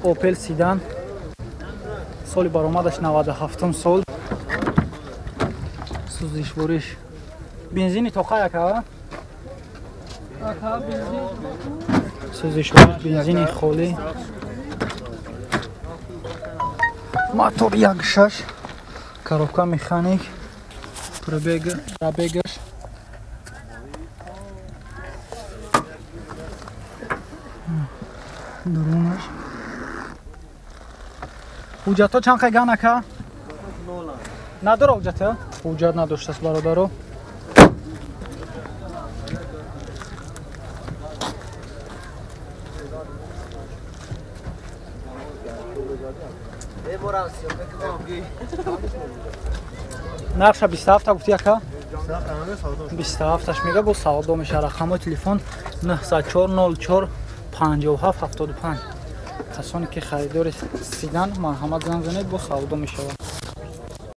Opel Sedan соли баромадаш 97 сол. Сӯзишвориш бензини тоқа яка? Ака бензин. Сӯзишвориш бензини холӣ. Мотор 1.6, коробка механик, пробегаш дурунаш. Ҳуҷҷатҳо чанд қайган ака? Надора ҳуҷҷата? Ҳуҷҷат надоштааст бародаро. Нархша 27 гуфти ака? 27-аш мега бо савдо меша. Рақамҳои телефон 904 04 57 75. Касоне ки харидори седан, марҳамат занг занед, бо савдо мешавад.